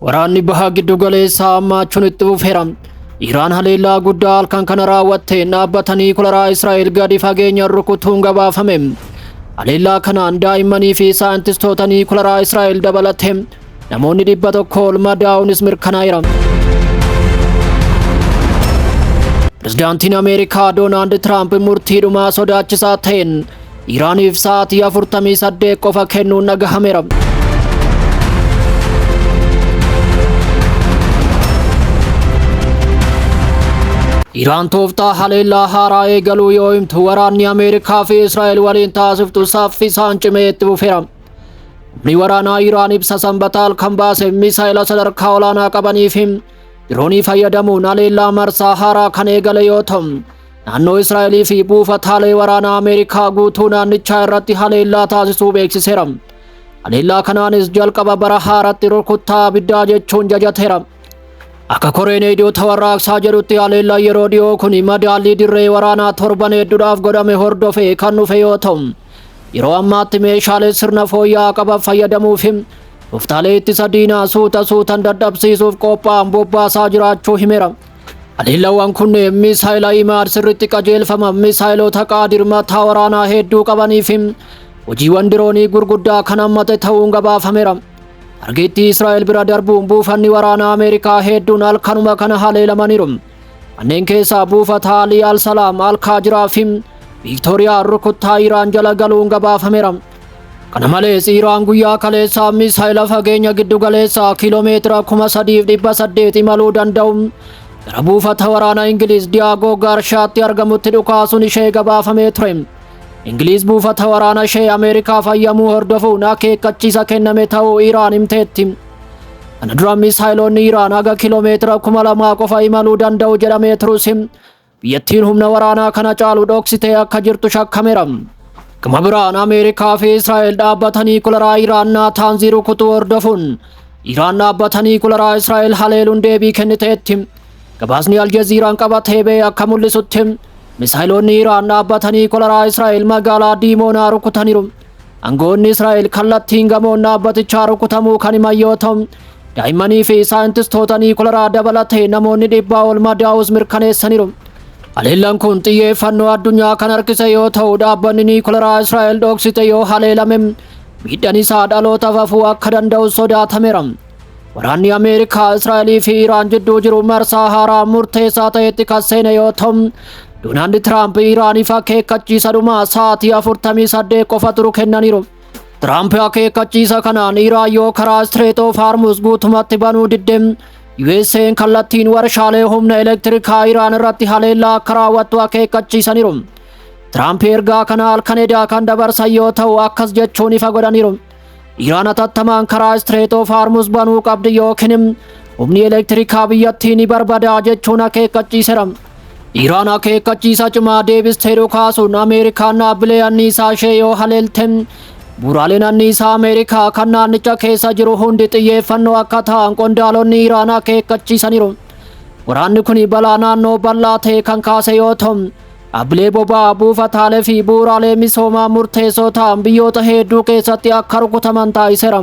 Waraanni baha giddu galeessaa hammaachuun itti fufeera. Iraan haleellaa guddaa halkan kana raawwatteen dhaabbata niikularaa Israa'el gadi fageenyaan rukutuun gabaafame. Haleellaa kanaan daa'immanii fi saayintistoota niikularaa Israa'el dabalatee namoonni 100 ol madaa'uunis mirkanaa'eera. Pirezidaantiin Ameerikaa Doonaald Tiraamp murtii dhumaa sodaachisaa ta'een Iraaniif sa'aatii 48 qofa kennuun dhagahameera. Iraan tooftaa haleellaa haaraa eegaluu yoo himtu waraanni Ameerikaa fi Israa'el waliin taasiftu saffisaan cimee itti fufeera. Humni waraanaa Iraan ibsa sanbata halkan baase misaa'ila sadarkaa olaanaa qabanii fi diroonii fayyadamuun haleellaa marsaa haaraa kan eegale yoo ta'u, naannoo Israa'elii fi buufataalee waraanaa Ameerikaa guutuu naannichaa irratti haleellaa taasisuu beeksiseera. Haleellaa kanaanis jalqaba bara haaratti rukuttaa abiddaa jechuun jajateera. Akka koreen eegdota warraaqsaa jedhutti haleellaan yeroo dhiyoo kun madaallii dirree waraanaa torban hedduudhaaf godhame hordofee kan dhufe yoo ta'u, yeroo ammaatti meeshaalee sirna fooyya'aa qaban fayyadamuu fi tooftaalee ittisa diinaa suuta suutan dadhabsiisuuf qophaa'an bobbaasaa jiraachuu himeera. Haleellawwan kunneen misaayila Imaad sirriitti qajeelfaman misaayiloota Qaadir mataa waraanaa hedduu qabanii fi hojiiwwan diroonii gurguddaa kan hammate ta'uun gabaafameera. Targeettii Israa'el bira darbuun buufanni waraanaa Ameerikaa hedduun halkanuma kana haleelamaniiru. Kanneen keessaa buufata Ali Al-Salaam, Al-Kaajiraa fi Viiktooriyaa rukuttaa Iraan jala galuun gabaafameera. Kana malees Iraan guyyaa kaleessaa misaayila fageenya giddu galeessaa kiiloomeetira 3,800 imaluu danda'u gara buufata waraanaa Ingiliz Diyaagoo Gaarshaatti argamutti dhukaasuun ishee gabaafamee ture. Ingiliz buufata waraana ishee Ameerikaaf hayyamuu hordofuun akeekkachiisa kenname ta'uu Iraan himteetti. Kana dura misaayiloonni Iraan haga kiiloomeetira 2,000 qofa imaluu danda'u jedhamee turus biyyattiin humna waraanaa kana caalu dhoksitee akka jirtu shakkameera. Gama biraan Ameerikaa fi Israa'el dhaabbata niikularaa Iraan Naataanzii rukutuu hordofuun Iraan dhaabbata niikularaa Israa'el haleeluun deebii kenniteetti. Gabaasni Aljaziiraan qabatee ba'e akka mul'isutti misaayiloonni Iraan dhaabbata niikularaa Israa'el magaalaa Diimoonaa rukutaniiru. Aangoonni Israa'el kallattiin gamoon dhaabbatichaa rukutamuu kan himan yoo ta'u, daa'immanii fi saayintistoota niikularaa dabalatee namoonni 100 ol madaa'uus mirkaneessaniiru. Haleellaan kun xiyyeeffannoo addunyaa kan harkise yoo ta'u, dhaabbanni niikularaa Israa'el dhoksite yoo haleelame miidhaan isaa dhalootaaf hafuu akka danda'u sodaatameera. Waraanni Ameerikaa, Israa'elii fi Iraan jidduu jiru marsaa haaraa murteessaa ta'etti kan seene yoo ta'u, Doonaald Tiraamp Iraaniif akeekkachiisa dhumaa sa'aatii 48 qofa turu kennaniiru. Tiraamp akeekkachiisa kanaan Iraan yoo karaa Strait of Hormuz guutumatti banuu didde USA'n kallattiin warshaalee humna elektirikaa Iraan irratti haleellaa akka raawwattu akeekkachiisaniiru. Tiraamp ergaa kana halkan edaa kan dabarsan yoo ta'u akkas jechuun ifa godhaniiru. Iraan hatattamaan karaa Strait of Hormuz banuu qabdi yookiin humni elektirikaa biyyattii ni barbadaa jechuun akeekkachiiseera. Iraan akeekkachiisa cimaa deebistee dhukaasuun Ameerikaan dhaabbilee anniisaa ishee yoo haleelte bu'uuraaleen anniisaa Ameerikaa kan naannicha keessa jiru hundi xiyyeeffannoo akka ta'an qondaalonni Iraan akeekkachiisaniiru. Waraanni kun balaa naannoo bal'aa ta'e kan kaase yoo ta'u, dhaabbilee boba'aa, buufataalee fi bu'uuraalee misoomaa murteessoo ta'an biyyoota hedduu keessatti akka rukutaman taasiseera.